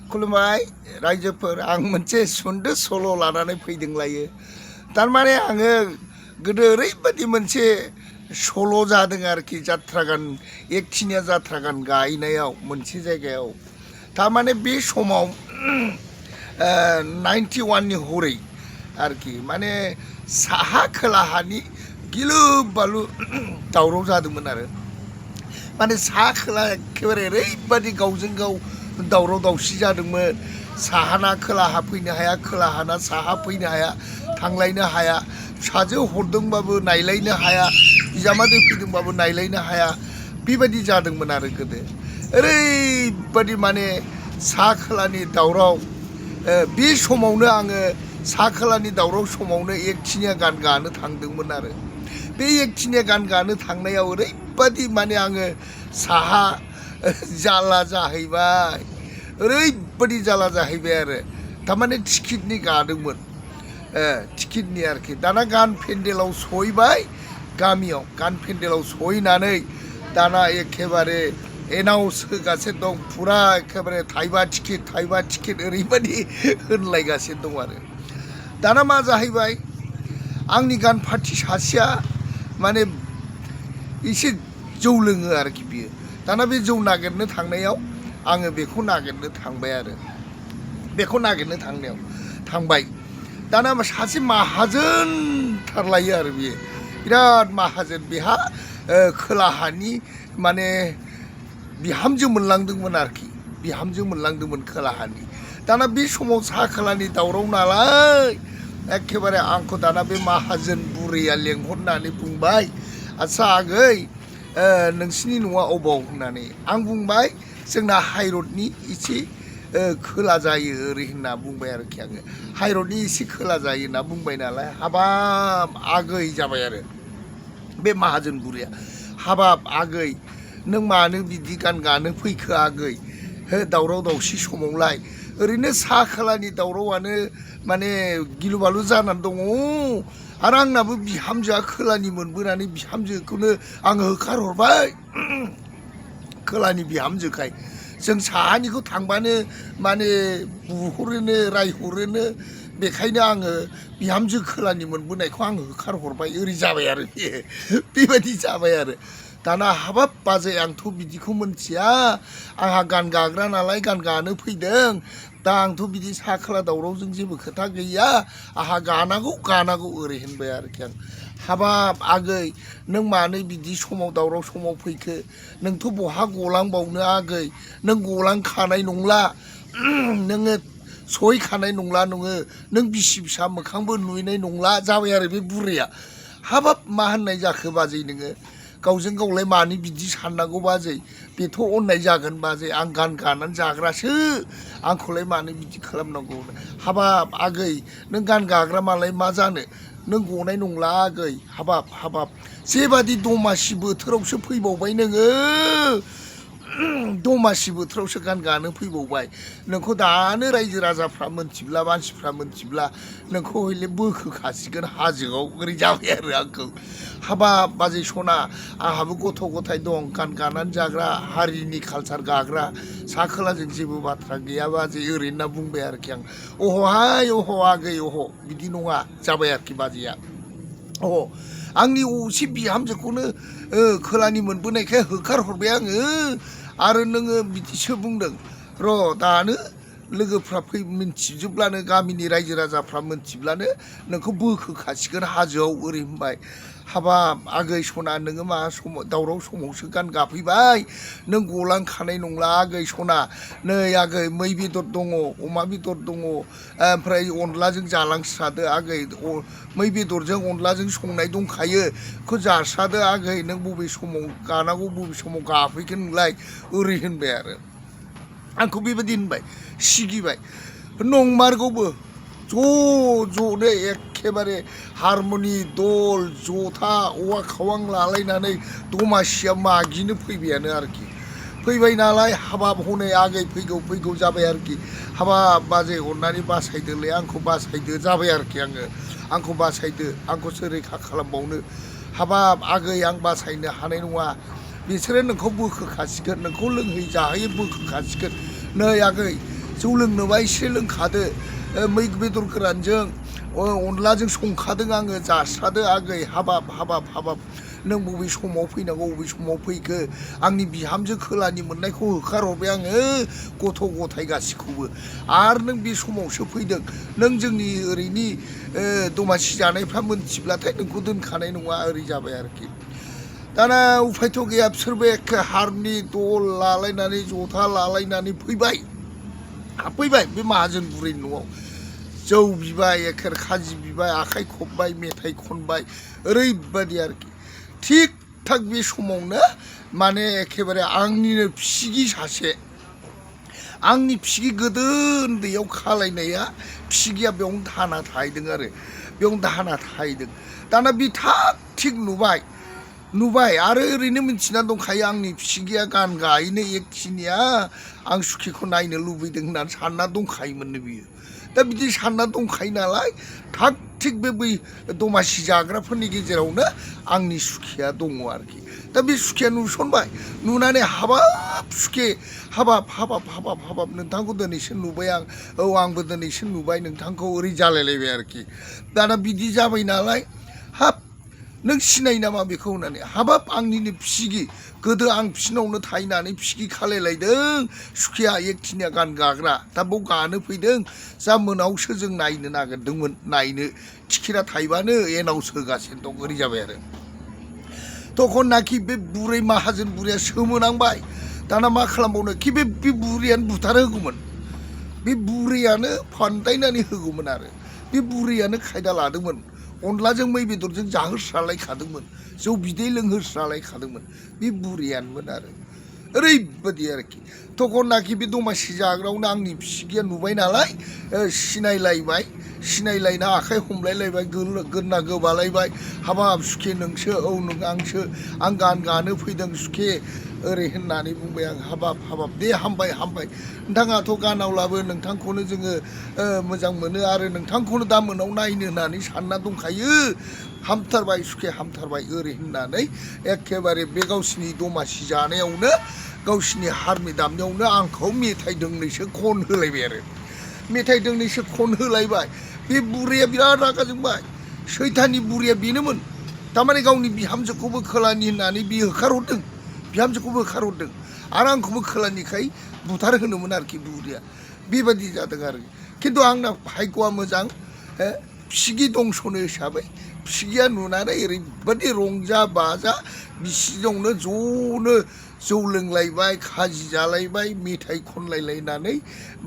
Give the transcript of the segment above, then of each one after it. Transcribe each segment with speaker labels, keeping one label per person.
Speaker 1: खुलुमबाय रायजोफोर आं मोनसे सुंद' सल' लानानै फैदोंलायो थारमाने आङो गोदो ओरैबायदि मोनसे सल' जादों आरोखि जात्रा गान एकथिनिया जात्रा गान गायनायाव मोनसे जायगायाव थारमाने बे समाव 91 नि हरै आरोखि माने साहा खोलाहानि गिलु बालु दावराव जादोंमोन आरो माने सा खोला एखेबारे ओरैबायदि गावजों गाव दावराव दावसि जादोंमोन साहाना खोलाहा फैनो हाया खोलाहाना साहा फैनो हाया थांलायनो हाया फिसाजो हरदोंबाबो नायलायनो हाया बिजामादै फैदोंबाबो नायलायनो हाया बेबायदि जादोंमोन आरो गोदो ओरैबायदि माने सा खोलानि दावराव बे समावनो आङो सा खोलानि दावराव समावनो एकथिनिया गान गानो थांदोंमोन आरो बे एकथिनिया गान गानो थांनायाव ओरैबायदि माने आङो साहा जाला जाहैबाय ओरैबायदि जाला जाहैबाय आरो थारमाने टिकेटनि गादोंमोन टिकेटनि आरोखि दाना गान पेन्डेलाव सहैबाय गामियाव गान पेन्डेलाव सहैनानै दाना एखेबारे एनाउन्स होगासिनो दं फुरा एखेबारे थाइबा टिकेट ओरैबायदि होनलायगासिनो दं आरो दाना मा जाहैबाय आंनि गान पार्टि सासेया माने एसे जौ लोङो आरोखि बियो दाना बे जौ नागिरनो थांनायाव आङो बेखौ नागिरनो थांबाय आरो बेखौ नागिरनो थांनायाव थांबाय दाना सासे माहाजोनथारलायो आरो बियो बिराद माहाजोन बेहा खोलाहानि माने बिहामजो मोनलांदोंमोन आरोखि बिहामजो मोनलांदोंमोन खोलाहानि दाना बे समाव सा खोलानि दावराव नालाय एखेबारे आंखौ दाना बे माहाजोन बुरैया लेंहरनानै बुंबाय आच्छा आगै नोंसिनि न'आ अबाव होननानै आं बुंबाय जोंना हाइरडनि एसे खोला जायो ओरै होनना बुंबाय आरोखि आङो हाइरडनि एसे खोला जायो होनना बुंबाय नालाय हाबाब आगै जाबाय आरो बे माहाजोन बुरैया हाबाब आगै नों मानो बिदि गान गानो फैखो आगै दावराव दावसि समावलाय ओरैनो सा खोलानि दावरावआनो माने गिलु बालु जानानै दङ आरो आंनाबो बिहामजोआ खोलानि मोनबोनानै बिहामजोखौनो आङो होखारहरबाय खोलानि बिहामजोखाय जों साहानिखौ थांबानो माने बुहरोनो रायहरोनो बेखायनो आङो बिहामजो खोलानि मोनबोनायखौ आङो होखारहरबाय ओरै जाबाय आरो बेबायदि जाबाय आरो दाना हाबाब बाजै आंथ' बिदिखौ मोनथिया आंहा गान गाग्रा नालाय गान गानो फैदों दा आंथ' बिदि सा खोला दावरावजों जेबो खोथा गैया आंहा गानांगौ ओरै होनबाय आरोखि आं हाबाब आगै नों मानो बिदि समाव दावराव समाव फैखो नोंथ' बहा गलांबावनो आगै नों गलांखानाय नंला नोङो सहैखानाय नंला नोङो नों बिसि फिसा मोखांबो नुयनाय नंला जाबाय आरो बे बुरैया हाबाब मा होननाय जाखो बाजै नोङो गावजों गावलाय मानो बिदि साननांगौ बाजै बेथ' अननाय जागोन बाजै आं गान गानानै जाग्रासो आंखौलाय मानो बिदि खालामनांगौ हाबाब आगै नों गान गाग्रा मालाय मा जानो नों गनाय नंला आगै हाबाब जेबादि दमासि बोथोरावसो फैबावबाय नोङो दमासि बोथोरावसो गान गानो फैबावबाय नोंखौ दानो रायजो राजाफ्रा मोनथिब्ला मानसिफ्रा मोनथिब्ला नोंखौ हयले बोखोखासिगोन हाजोआव ओरै जाबाय आरो आंखौ हाबाब बाजै सना आंहाबो गथ' गथाय दं गान गानानै जाग्रा हारिनि कालसार गाग्रा सा खोलाजों जेबो बाथ्रा गैया बाजै ओरै होनना बुंबाय आरोखि आं अह'हाय अह' आगै अह' बिदि नङा जाबाय आरोखि बाजैया आंनि असे बिहामजोखौनो खोलानि मोनबोनायखाय होखारहरबाय आङो आरो नोङो बिदिसो बुंदों र' दानो लोगोफ्रा मिन्थिजोबब्लानो गामिनि रायजो राजाफ्रा मोनथिब्लानो नोंखौ बोखोखासिगोन हाजोआव ओरै होनबाय हाबाब आगै सना नोङो मा समाव दावराव समावसो गान गाफैबाय नों गलांखानाय नंला आगै सना नै आगै मै बेदर दङ अमा बेदर दङ ओमफ्राय अनलाजों जालांस्रादो आगै मै बेदरजों अनलाजों संनाय दंखायो बेखौ जास्रादो आगै नों बबे समाव गानांगौ बबे समाव गाफैगोन नोंलाय ओरै होनबाय आरो आंखौ बेबायदि होनबाय सिगिबाय नंमारगौबो ज'नो एखेबारे हारमनि दल जथा औवा खावां लालायनानै दमासिया मागिनो फैबायानो आरोखि फैबाय नालाय हाबाब हनै आगै फैगौ जाबाय आरोखि हाबाब बाजै अननानै बासायदोलै आंखौ बासायदो जाबाय आरोखि आंखौ बासायदो आंखौ सोर रैखा खालामबावनो हाबाब आगै आं बासायनो हानाय नङा बिसोरो नोंखौ बोखोखासिगोन नोंखौ लोंहै जाहोयै बोखोखासिगोन नै आगै जौ लोंनोबा एसे लोंखादो मै बेदर गोरानजों अनलाजों संखादों आङो जास्रादो आगै हाबाब नों बबे समाव फैनांगौ बबे समाव फैखो आंनि बिहामजो खोलानि मोननायखौ होखारहरबाय आङो गथ' गथाय गासिखौबो आरो नों बे समावसो फैदों नों जोंनि ओरैनि दमासि जानायफ्रा मोनथिब्लाथाय नोंखौ दोनखानाय नङा ओरै जाबाय आरोखि दाना उफायथ' गैया बिसोरबो एखे हारनि दल लालायनानै जथा लालायनानै फैबाय हाबफैबाय बे माहाजोन बुरैनि न'आव जौ बिबाय एखेर खाजि बिबाय आखाइ खबबाय मेथाइ खनबाय ओरैबादि आरोखि थिग थाक बे समावनो माने एखेबारे आंनिनो फिसिगि सासे आंनि फिसिगि गोदो उन्दैयाव खालायनाया फिसिगिया बेयावनो दाना थाहैदों आरो बेयावनो दाना थाहैदों दाना बे थाग थिग नुबाय आरो ओरैनो मिन्थिना दंखायो आंनि फिसिगिया गान गायनो एकखिनिया आं सुखिखौ नायनो लुबैदों होननानै सानना दंखायोमोननो बियो दा बिदि सानना दंखायो नालाय थाग थिग बे बै दमासि जाग्राफोरनि गेजेरावनो आंनि सुखिया दङ आरोखि दा बे सुखिया नुसनबाय नुनानै हाबाब सुखे हाबाब नोंथांखौ दिनैसो नुबाय आं औ आंबो दिनैसो नुबाय नोंथांखौ ओरै जालायलायबाय आरोखि दाना बिदि जाबाय नालाय हाब नों सिनायो नामा बेखौ होननानै हाबाब आंनिनो फिसिगि गोदो आं बिसिनावनो थाहैनानै फिसिगि खालायलायदों सुखिया एकखिनिया गान गाग्रा दा बाव गानो फैदों जा मोनावसो जों नायनो नागिरदोंमोन नायनो टिकेटआ थाइबानो एनाव सोगासिनो दं ओरै जाबाय आरो तखननाखि बे बुरै माहाजोन बुरैया सोमोनांबाय दाना मा खालामबावनो कि बे बुरैयानो बुथार होगौमोन बे बुरैयानो फानदायनानै होगौमोन आरो बे बुरैयानो खायदा लादोंमोन अनलाजों मै बेदरजों जाहोस्रालायखादोंमोन जौ बिदै लोंहोस्रालायखादोंमोन बे बुरैयानोमोन आरो ओरैबादि आरोखि तखननाखि बे दमासि जाग्रायावनो आंनि फिसिगिया नुबाय नालाय सिनायलायना आखाइ हमलायलायबाय गोदना गोबालायबाय हाबाब सुखे नोंसो औ नों आंसो आं गान गानो फैदों सुखे ओरै होननानै बुंबाय आं हाबाब दे हामबाय नोंथाङाथ' गानावलाबो नोंथांखौनो जोङो मोजां मोनो आरो नोंथांखौनो दा मोनाव नायनो होननानै सानना दंखायो हामथारबाय सुखे हामथारबाय ओरै होननानै एखेबारे बे गावसिनि दमासि जानायावनो गावसिनि हारमि दामनायावनो आंखौ मेथाइ दोंनैसो खन होलायबाय आरो मेथाइ दोंनैसो खन होलायबाय बे बुरैया बिराद रागा जोंबाय सैथानि बुरैया बेनोमोन थारमाने गावनि बिहामजोखौबो खोलानि होननानै बियो होखारहरदों बिहामजोखौबो होखारहरदों आरो आंखौबो खोलानिखाय बुथार होनोमोन आरोखि बुरैया बेबादि जादों आरो खिन्थु आंना भाग्यआ मोजां फिसिगि दंसनो हिसाबै फिसिगिया नुनानै ओरैबादि रंजा बाजा बिसिजोंनो ज'नो जौ लोंलायबाय खाजि जालायबाय मेथाइ खनलायलायनानै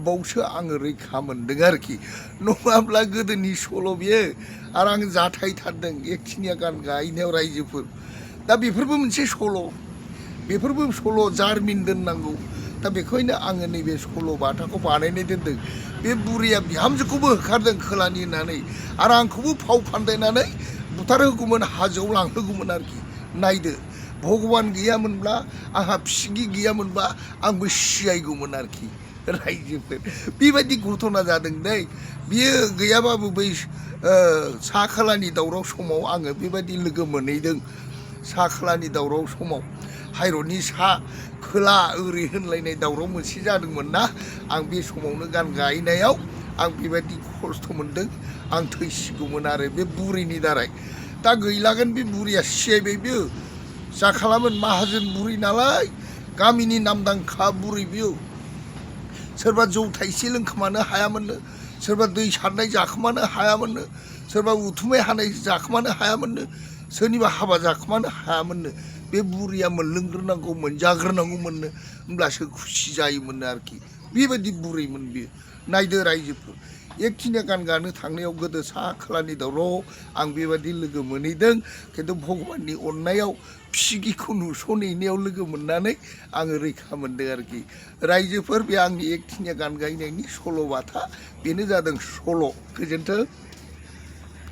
Speaker 1: बावसो आङो रैखा मोन्दों आरोखि नङाब्ला गोदोनि सल' बियो आरो आं जाथायथारदों एकखिनिया गान गायनायाव रायजोफोर दा बेफोरबो मोनसे बेफोरबो सल' जारिमिन दोननांगौ दा बेखायनो आङो नैबे सल' बाथाखौ बानायनाय दोनदों बे बुरैया बिहामजोखौबो होखारदों खोलानि होननानै आरो आंखौबो फाव फान्दायनानै बुथार होगौमोन हाजोआव लांहोगौमोन आरोखि नायदो भगबान गैयामोनब्ला आंहा फिसिगि गैयामोनबा आंबो सियायगौमोन आरोखि रायजोफोर बेबायदि घटना जादों दै बियो गैयाबाबो बै सा खोलानि दावराव समाव आङो बेबायदि लोगो मोनहैदों सा खोलानि दावराव समाव हाइरडनि सा खोला ओरै होनलायनाय दावराव मोनसे जादोंमोन ना आं बे समावनो गान गायनायाव आं बेबायदि खस्थ' मोनदों आं थैसिगौमोन आरो बे बुरैनि दारै दा गैलागोन बे बुरैया सियायबाय बियो जा खालामोन माहाजोन बुरै नालाय गामिनि नामदांखा बुरै बियो सोरबा जौ थाइसे लोंखोमानो हायामोननो सोरबा दै सारनाय जाखोमानो हायामोननो सोरबा उथुमाय हानाय जाखोमानो हायामोननो सोरनिबा हाबा जाखोमानो हायामोननो बे बुरैया मोनलोंग्रोनांगौमोन जाग्रोनांगौमोननो होमब्लासो खुसि जायोमोननो आरोखि बेबायदि बुरैमोन बियो नायदो रायजोफोर एकखिनिया गान गानो थांनायाव गोदो सा खोलानि दावराव आं बेबायदि लोगो मोनहैदों खिन्थु भगबाननि अननायाव फिसिगिखौ नुसनहैनायाव लोगो मोननानै आङो रैखा मोनदों आरोखि रायजोफोर बे आंनि एकखिनिया गान गायनायनि सल' बाथा बेनो जादों सल' गोजोन्थों।